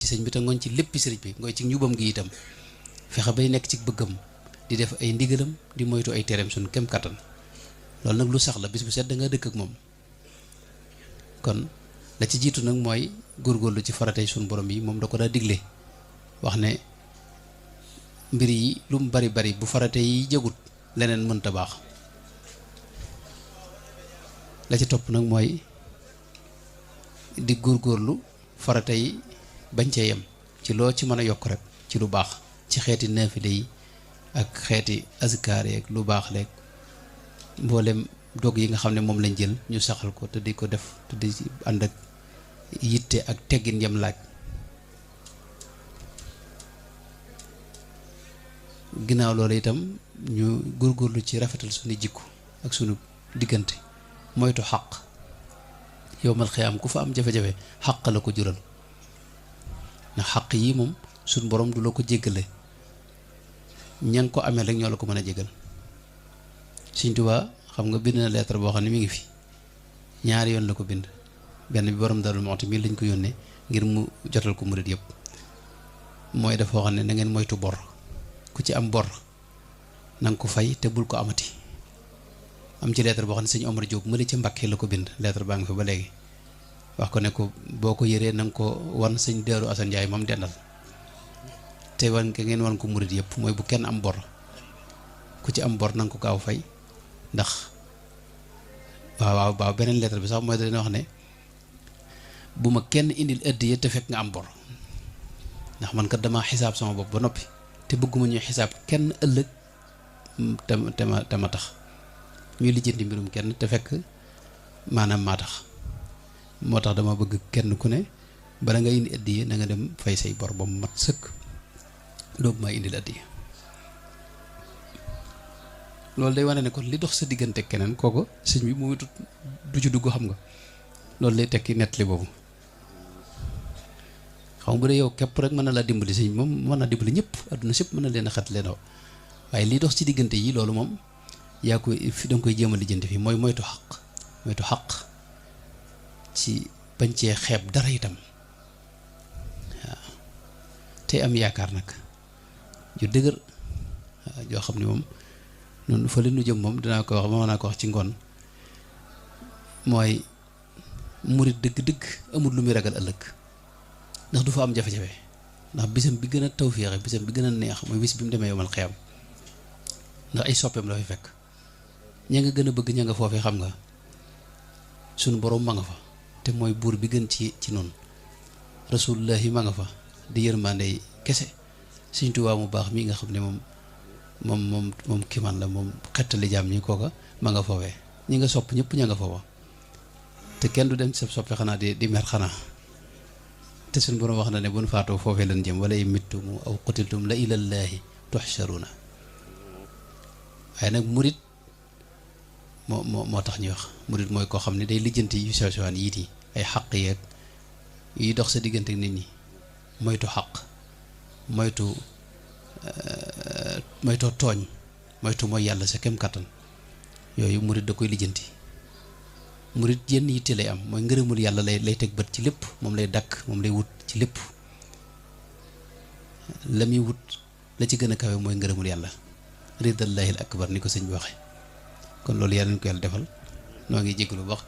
ci sëñ bi te ngoñ ci lépp sëriñ bi ngoy ci njubam gi itam fexe bay nekk ci bëggam di def ay ndigalam di moytu ay tereem suñ kem kattan loolu nag lu sax la bis bu set da nga dëkk ak moom kon la ci jiitu nag mooy góorgóorlu ci faratay suñ borom yi moom da ko daa digle wax ne mbir yi lu mu bari bari bu farate yi jëgut leneen mënta baax la ci topp nag mooy di góorgóorlu farate yi bañ cee yem ci loo ci mën a yokk rek ci lu baax ci xeeti naafile yi ak xeeti azkaar yeeg lu baax leeg mboolem dog yi nga xam ne moom lañ jël ñu saxal ko te di ko def te di ànd ak yitte ak teggin yam laaj ginnaaw loolu itam ñu góorgóorlu ci rafetal suñu jikko ak suñu diggante moytu xaq yowmal xiyaam ku fa am jafe-jafe xaq la ko jural ndax xaq yi moom suñ borom du la ko jéggale ña nga ko amee rek ñoo la ko mën a jégal Sëñ Tuubaa xam nga bind na lettre boo xam ne mi ngi fi ñaari yoon la ko bind benn bi borom Darou Mouhty mii lañ ko yónnee ngir mu jotal ko murit yëpp mooy dafa wax ne na ngeen moytu bor ku ci am bor na nga ko fay te bul ko amati am ci lettre boo xam ne sëñ Omar Diop mëli ci Mbàkke la ko bind lettre baa ngi fi ba léegi wax ko ne ko boo ko yëree na nga ko wan sëñ Daaru Asan Njaay moom dendal te wan ke ngeen wan ko murit yëpp mooy bu kenn am bor ku ci am bor na nga ko gaaw fay ndax waaw beneen lettre bi sax mooy dañu wax ne bu ma kenn indil addiya te fekk nga am bor ndax man kat dama xisaab sama bopp ba noppi te bëgguma ñuy xisaab kenn ëllëg te ma tax ñuy lijjanti mbirum kenn te fekk maanaam maa tax moo tax dama bëgg kenn ku ne bala nga indi addiya na nga dem fay say bor ba mu mat sëkk doobu maa indil addiya loolu day wane ne kon li dox sa diggante keneen kooku sëñ bi mu du ci dugg xam nga loolu lay tekki nettali boobu xam nga bu dee yow képp rek mën na laa dimbali sëñ moom mën naa dimbali ñëpp adduna sépp mën na leen a xat leen waaye li dox ci diggante yi loolu moom yaa koy fi danga koy jéem a lijjanti fii mooy moytu xaq ci bañ cee xeeb dara itam waaw te am yaakaar nag ju dëgër waaw joo xam ne moom noonu fa li nu jëm moom dinaa ko wax ma naa ko wax ci ngoon mooy murit dëgg-dëgg amul lu muy ragal ëllëg ndax du fa am jafe-jafe ndax bisam bi gën a tawféexe bisam bi gën a neex mooy bis bi mu demee yomal xiyam ndax ay soppeem la fi fekk ña nga gën a bëgg ña nga foofee xam nga sunu borom ma nga fa te mooy buur bi gën ci noonu rasulullahi ma nga fa di yërmande kese Sëñ Tuubaa mu baax mii nga xam ne moom kiman la moom xettali jaam ñi kooka ma nga foofee ñi nga sopp ñëpp ña nga foofa te kenn du dem ci sa soppe xanaa di mer xanaa te suñ borom wax na ne bu nu faatoo foofee lan jëm wala mittum aw qutiltum la ilallaahi tuhsharuna waaye nag murit moo tax ñuy wax murit mooy koo xam ne day lijjanti yu sew sewaan yiit yi ay xaq yeeg yuy dox sa diggante nit ñi moytu xaq moytoo tooñ moytu mooy yàlla sa kem kattan yooyu murit da koy lijjanti murit yenn yitte lay am mooy ngërëmul yàlla lay teg bët ci lépp moom lay dakk moom lay wut ci lépp la muy wut la ci gën a kawe mooy ngërëmul yàlla ridallahi al akbar ni ko sëñ bi waxe kon loolu yàlla nañu ko yàlla defal noo ngi jégalu wax